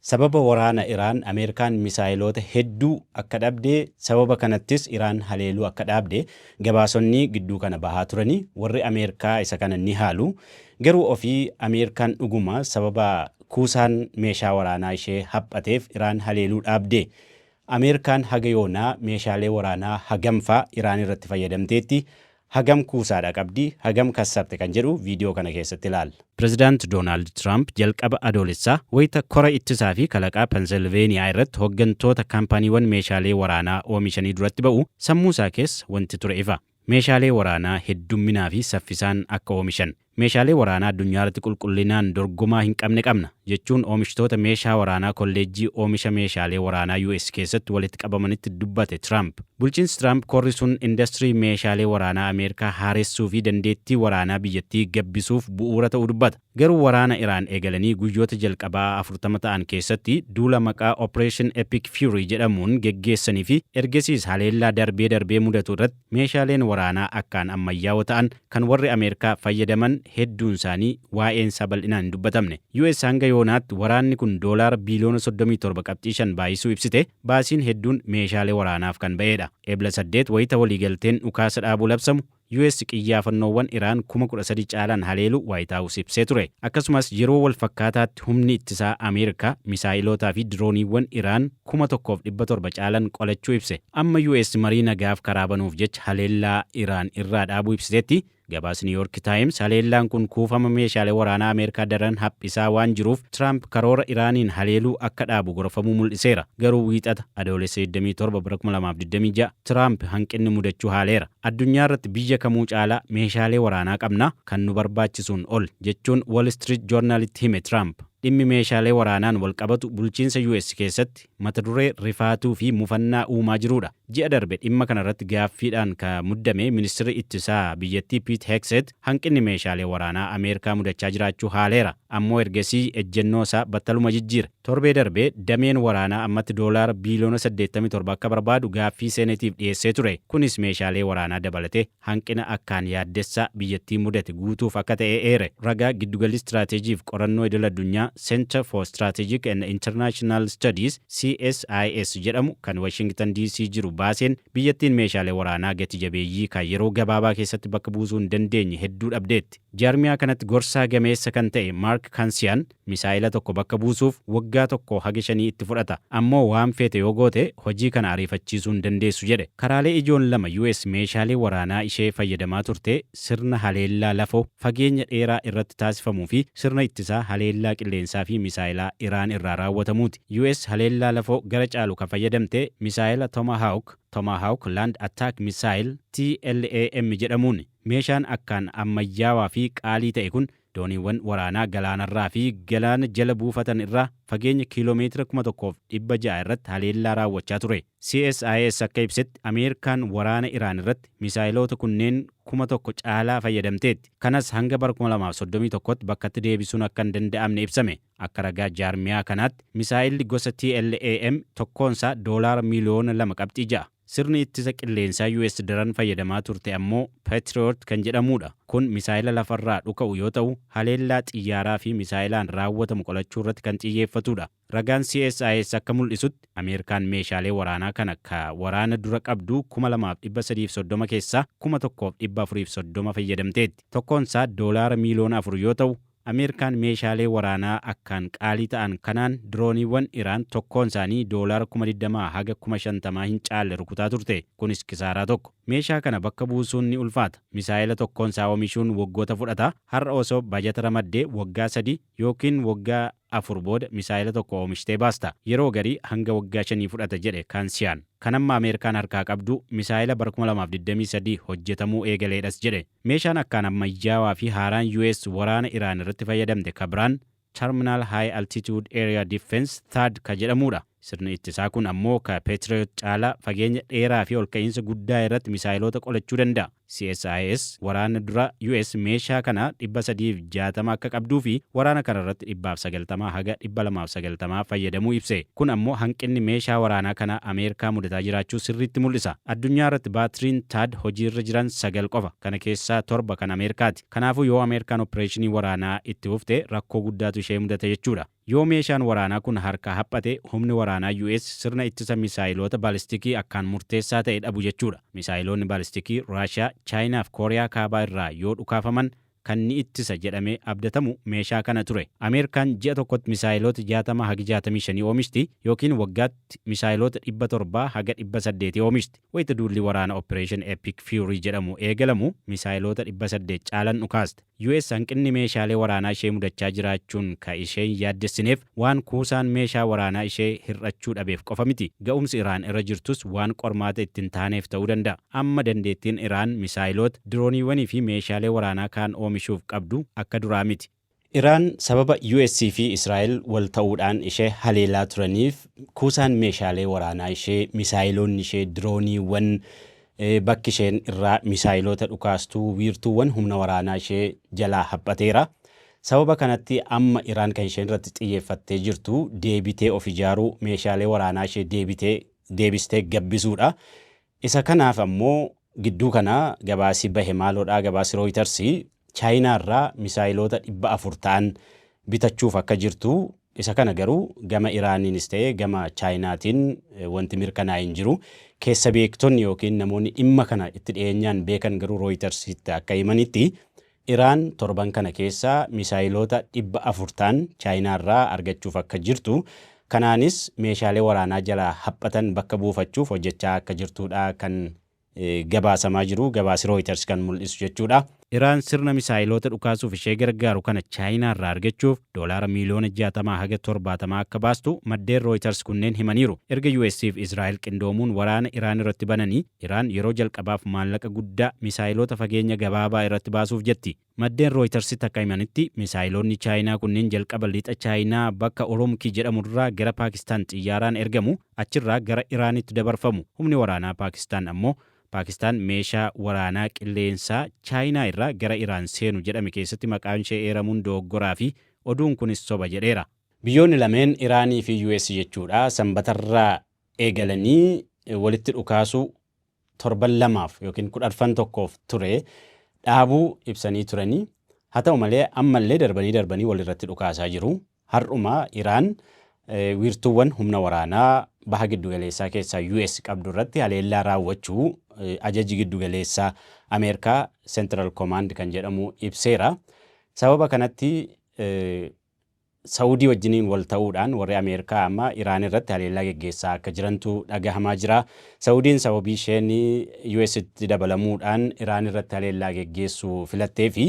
Sababa waraana Iraan Ameerikaan misaayiloota hedduu akka dhabde, sababa kanattis Iraan haleeluu akka dhaabde gabaasonni gidduu kana bahaa turanii, warri Ameerikaa isa kana ni haalu. Garuu ofii Ameerikaan dhuguma sababa kuusaan meeshaa waraanaa ishee haphateef Iraan haleeluu dhaabde? Ameerikaan haga yoonaa meeshaalee waraanaa hagamfaa Iraan irratti fayyadamteetti? Hagam kuusaadha qabdi? Hagam kassarte kan jedhu viidiyoo kana keessatti ilaalla. Pireezidaant Doonaald Tiraamp jalqaba Adoolessaa wayita kora ittisaa fi kalaqaa Pensilveeniyaa irratti hooggantoota kaampaaniiwwan meeshaalee waraanaa oomishanii duratti ba'u, sammuu isaa keessa wanti ture ifa. Meeshaalee waraanaa heddumminaa fi saffisaan akka oomishan. "Meeshaalee waraanaa addunyaa irratti qulqullinaan dorgomaa hin qabne qabna," jechuun oomishtoota meeshaa waraanaa kolleejjii oomisha meeshaalee waraanaa US keessatti walitti qabamanitti dubbate Tiraamp. Bulchiinsi Tiraamp korri sun indastirii meeshaalee waraanaa Ameerikaa haaressuu fi dandeettii waraanaa biyyattii gabbisuuf bu'uura ta'uu dubbata. Garuu waraana Iraan eegalanii guyyoota jalqabaa 40 ta'an keessatti duula maqaa Operation Epic Fury jedhamuun geggeessanii fi ergasiis haleellaa darbee darbee mudatu irratti meeshaaleen waraanaa akkaan ammayyaawoo ta'an kan warri Ameerikaa fayyadaman hedduun isaanii waa'een isaa bal'inaan hin dubbatamne. US hanga yoonaatti waraanni kun doolaara biiliyoona 37.5 baay'isuu ibsite, baasiin hedduun meeshaalee waraanaaf kan ba'edha. Ebla 8 wayita waliigalteen dhukaasa dhaabuu labsamu, US qiyyaafannoowwan Iraan 13,000 caalan haleelu White House ibsee ture. Akkasumas yeroo wal fakkaataatti humni ittisaa Ameerikaa misaa'ilootaa fi dirooniiwwan Iraan 1700 caalan qolachuu ibse. Amma US marii nagaaf karaa banuuf jecha haleellaa Iraan irraa dhaabuu ibsiteetti. Gabaasni New York Times haleellaan kun kuufama meeshaalee waraanaa Ameerikaa daran haphisaa waan jiruuf Tiraamp karoora Iraaniin haleeluu akka dhaabu gorfamuu mul'iseera. Garuu Wiixata Adoolessa 27 bara 2026 Tiraamp hanqinni mudachuu haaleera. "Addunyaa irratti biyya kamuu caalaa meeshaalee waraanaa qabna, kan nu barbaachisuun ol," jechuun Wall Street Journalitti hime Tiraamp. Dhimmi meeshaalee waraanaan walqabatu bulchiinsa US keessatti mata duree rifaatuu fi mufannaa uumaa jirudha. Ji'a darbe dhimma kanarratti gaaffiidhaan ka muddame ministirri ittisaa biyyattii Pete Hegseth hanqinni meeshaalee waraanaa Ameerikaa mudachaa jiraachuu haaleera. Ammoo ergasii ejjennoo isaa battaluma jijjiire. Torbee darbee dameen waraanaa ammatti doolaara biiliyoona 87 akka barbaadu gaaffii seenetiif dhiyeessee ture. Kunis meeshaalee waraanaa dabalatee hanqina akkaan yaaddessaa biyyattii mudate guutuuf akka ta'e eere. Ragaa Giddugalli Istiraateejiif Qorannoo Idil Addunyaa, Center for Strategic and International Studies, CSIS jedhamu kan Washington DC jiru baaseen, biyyattiin meeshaalee waraanaa gati jabeeyyii kan yeroo gabaabaa keessatti bakka buusuu hin dandeenye hedduu dhabdeetti. Jaarmiyaa kanatti gorsaa gameessa kan ta'e Mark Cancian, "Misaa'ila tokko bakka buusuuf waggaa 1 haga 5 itti fudhata. Ammoo waan feete yoo goote hojii kana ariifachiisuu hin dandeessu," jedhe. Karaalee ijoon lama US meeshaalee waraanaa ishee fayyadamaa turte sirna haleellaa lafoo fageenya dheeraa irratti taasifamuu fi sirna ittisaa haleellaa qilleensaa fi misaa'ilaa Iraan irraa raawwatamuuti. US haleellaa lafoo gara caalu kan fayyadamte misaa'ila Tomahawk Land Attack Missile, TLAM jedhamuun. Meeshaan akkaan ammayyaawaa fi qaalii ta'e kun dooniiwwan waraanaa galaanarraa fi galaana jala buufatan irraa fageenya kiiloomeetira 1600 irratti haleellaa raawwachaa ture. CSIS akka ibsetti, Ameerikaan waraana Iraan irratti misaayiloota kunneen 1000 caalaa fayyadamteetti. Kanas hanga bara 2031tti bakkatti deebisuun akka hin danda'amne ibsame. Akka ragaa jaarmiyaa kanaatti misaayilli gosa TLAM tokkoonsaa doolaara miiliyoona 2.6. Sirni ittisa qilleensaa US daran fayyadamaa turte ammoo Patriot kan jedhamudha. Kun misaayila lafarraa dhuka'u yoo ta'u, haleellaa xiyyaaraa fi misaayilaan raawwatamu qolachuu irratti kan xiyyeeffatudha. Ragaan CSIS akka mul'isutti, Ameerikaan meeshaalee waraanaa kana ka waraana dura qabdu 2330 keessaa 1430 fayyadamteetti. Tokkoonsaa doolaara miiliyoona 4 yoo ta'u, Ameerikaan meeshaalee waraanaa akkaan qaalii ta'an kanaan dirooniiwwan Iraan tokkoon isaanii doolaara 20,000 haga 50,000 hin caalle rukutaa turte. Kunis kisaaraa tokko. Meeshaa kana bakka buusuun ni ulfaata. Misaa'ila tokkoon isaa oomishuun waggoota fudhata. Har'a osoo bajata ramaddee waggaa 3 yookiin waggaa 4 booda misaa'ila tokko oomishtee baasta. Yeroo garii hanga waggaa 5 fudhata, jedhe Kaansiyaan. Kan amma Ameerikaan harkaa qabdu misaa'ila bara 2023 hojjetamuu eegaleedhas jedhe. Meeshaan akkaan ammayyaawaa fi haaraan US waraana Iraan irratti fayyadamte kabiraan Terminal High Altitude Area Defense, THAAD ka jedhamudha. Sirni ittisaa kun ammoo ka Patriot caalaa fageenya dheeraa fi olka'iinsa guddaa irratti misaayiloota qolachuu danda'a. CSIS waraana dura US meeshaa kana 360 akka qabduu fi waraana kana irratti 190 haga 290 fayyadamuu ibse. Kun ammoo hanqinni meeshaa waraanaa kana Ameerikaa mudataa jiraachuu sirriitti mul'isa. Addunyaa irratti baatiriin THAAD hojiirra jiran 9 qofa. Kana keessaa 7 kan Ameerikaati. Kanaafuu yoo Ameerikaan oppireeshinii waraanaa itti fufte rakkoo guddaatu ishee mudata jechuudha. Yoo meeshaan waraanaa kun harkaa haphate humni waraanaa US sirna ittisa misaayiloota baalistikii akkaan murteessaa ta'e dhabu jechuudha. Misaayiloonni baalistikii Raashiyaa, Chaayinaa fi Kooriyaa Kaabaa irraa yoo dhukaafaman kan ni ittisa jedhamee abdatamu meeshaa kana ture. Ameerikaan ji'a tokkotti misaayiloota 60 haga 65 oomishti yookiin waggaatti misaayiloota 700 haga 800 oomishti. Wayita duulli waraana Operation Epic Fury jedhamu eegalamu misaayiloota 800 caalan dhukaaste. US hanqinni meeshaalee waraanaa ishee mudachaa jiraachuun ka ishee hin yaaddessineef waan kuusaan meeshaa waraanaa ishee hir'achuu dhabeef qofa miti. Ga'umsi Iraan irra jirtus waan qormaata itti hin taaneef ta'uu danda'a. Amma dandeettiin Iraan misaayiloota, dirooniiwwanii fi meeshaalee waraanaa kaan oomishuuf qabdu akka duraa miti. Iraan sababa US fi Israa'el wal ta'uudhaan ishee haleelaa turaniif kuusaan meeshaalee waraanaa ishee, misaayiloonni ishee, dirooniiwwan, bakki isheen irraa misaayiloota dhukaastu, wiirtuuwwan humna waraanaa ishee jalaa haphateera. Sababa kanatti amma Iraan kan isheen irratti xiyyeeffattee jirtu deebitee of ijaaruu, meeshaalee waraanaa ishee deebitee deebistee gabbisuudha. Isa kanaaf ammoo gidduu kana gabaasi bahe maaloodha? Gabaasi Reuters Chaayinaa irraa misaayiloota 400 ta'an bitachuuf akka jirtu. Isa kana garuu gama Iraaniinis ta'e gama Chaayinaatiin wanti mirkanaa'e hin jiru. Keessa beektonni yookiin namoonni dhimma kana itti dhiyeenyaan beekan garuu Reutersitti akka himanitti Iraan torban kana keessa misaayiloota 400 ta'an Chaayinaa irraa argachuuf akka jirtu, kanaanis meeshaalee waraanaa jalaa haphatan bakka buufachuuf hojjechaa akka jirtudha kan gabaasamaa jiru, gabaasi Reuters kan mul'isu jechuudha. Iraan sirna misaayiloota dhukaasuuf ishee gargaaru kana Chaayinaa irraa argachuuf doolaara miiliyoona 60 haga 70 akka baastu maddeen Reuters kunneen himaniiru. Erga US fi Israa'el qindoomuun waraana Iraan irratti bananii Iraan yeroo jalqabaaf maallaqa guddaa misaayiloota fageenya gabaabaa irratti baasuuf jetti. Maddeen Reutersitti akka himanitti misaayiloonni Chaayinaa kunneen jalqaba lixa Chaayinaa bakka Urumqi jedhamu irraa gara Paakistaan xiyyaaraan ergamu, achirraa gara Iraanitti dabarfamu. Humni waraanaa Paakistaan ammoo Paakistaan meeshaa waraanaa qilleensaa Chaayinaa irraa gara Iraan seenu jedhame keessatti maqaan ishee eeramuun dogoggoraa fi oduun kunis soba jedheera. Biyyoonni lameen, Iraanii fi US jechuudha, Sanbatarraa eegalanii walitti dhukaasuu torban lamaaf yookiin kudharfan tokkoof ture dhaabuu ibsanii turanii. Haa ta'u malee ammallee darbanii darbanii walirratti dhukaasaa jiru. Har'uma Iraan wiirtuuwwan humna waraanaa baha giddugaleessaa keessaa US qabdu irratti haleellaa raawwachuu ajaji giddugaleessaa Ameerikaa Central Command kan jedhamu ibseera. Sababa kanatti Sa'uudii wajjiniin wal ta'uudhaan warri Ameerikaa amma Iraan irratti haleellaa geggeessaa akka jirantu dhagahamaa jira. Sa'uudiin sababii isheen UStti dabalamuudhaan Iraan irratti haleellaa geggeessuu filattee fi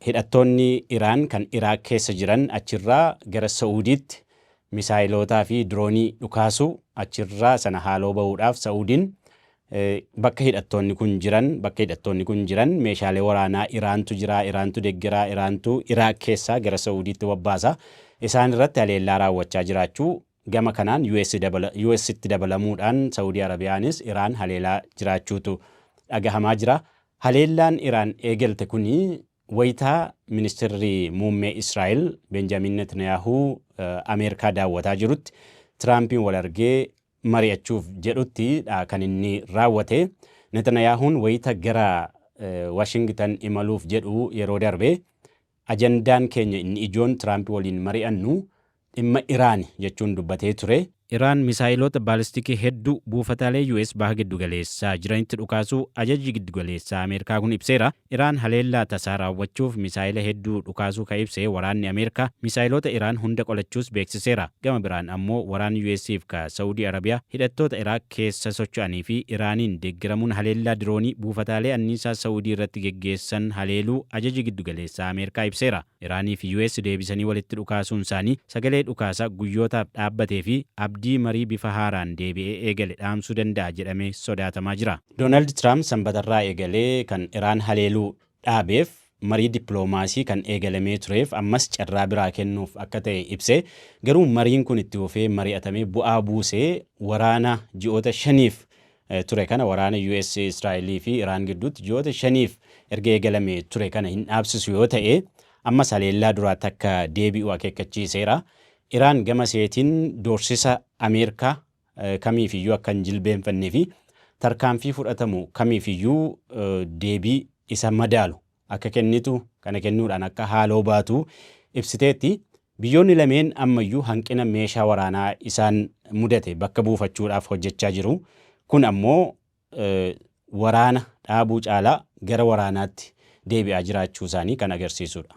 hidhattoonni Iraan kan Iraaq keessa jiran achirraa gara Sa'uudiitti misaayilootaa fi diroonii dhukaasu, achirraa sana haaloo bahuudhaaf Sa'uudiin bakka hidhattoonni kun jiran meeshaalee waraanaa Iraantu jira, Iraantu deeggaraa, Iraantu Iraaq keessaa gara Sa'uudiitti bobbaasa. Isaan irratti haleellaa raawwachaa jiraachuu, gama kanaan UStti dabalamuudhaan Sa'uudii Arabiyaanis Iraan haleelaa jiraachuutu dhagahamaa jira. Haleellaan Iraan eegalte kuni wayitaa ministeerri muummee Israa'el Benjamin Netanyaahuu Ameerikaa daawwataa jirutti, Tiraampiin wal argee mari'achuuf jedhutti kan inni raawwate. Netanyaahuun wayita gara Washington imaluuf jedhu yeroo darbe, ajandaan keenya inni ijoon Tiraamp waliin mari'annu dhimma Iraan jechuun dubbatee ture. Iraan misaayiloota baalistikii hedduu buufataalee US baha giddugaleessaa jiranitti dhukaasuu ajaji giddugaleessaa Ameerikaa kun ibseera. Iraan haleellaa tasaa raawwachuuf misaayila hedduu dhukaasuu ka ibse waraanni Ameerikaa, misaayiloota Iraan hunda qolachuus beeksiseera. Gama biraan ammoo waraanni US fi ka Saa'udii Arabiyaa hidhattoota Iraaq keessa socho'anii fi Iraaniin deeggaramuun haleellaa diroonii buufataalee anniisaa Saa'udii irratti geggeessan haleeluu ajaji giddugaleessaa Ameerikaa ibseera. Iraanii fi US deebisanii walitti dhukaasuun isaanii sagalee dhukaasaa guyyootaaf dhaabbatee fi abdii marii bifa haaraan deebi'ee eegale dhaamsuu danda'a jedhamee sodaatamaa jira. Doonaald Tiraamp Sanbatarraa eegalee kan Iraan haleeluu dhaabeef marii dippiloomaasii kan eegalamee tureef ammas carraa biraa kennuuf akka ta'e ibsee, garuu mariin kun itti fufee mari'atamee bu'aa buusee waraana ji'oota 5f ture kana, waraana US, Israa'elii fi Iraan gidduutti ji'oota 5f erga eegalame ture kana hin dhaabsisu yoo ta'e, ammas haleellaa duraatti akka deebi'u akeekkachiiseera. Iraan gama seetiin doorsisa Ameerikaa kamiifiyyuu akka hin jilbeenfannee fi tarkaanfii fudhatamu kamiifiyyuu deebii isa madaalu akka kennitu, kana kennuudhaan akka haaloo baatu ibsiteetti. Biyyoonni lameen ammayyuu hanqina meeshaa waraanaa isaan mudate bakka buufachuudhaaf hojjechaa jiru. Kun ammoo waraana dhaabuu caalaa gara waraanaatti deebi'aa jiraachuu isaanii kan agarsiisudha.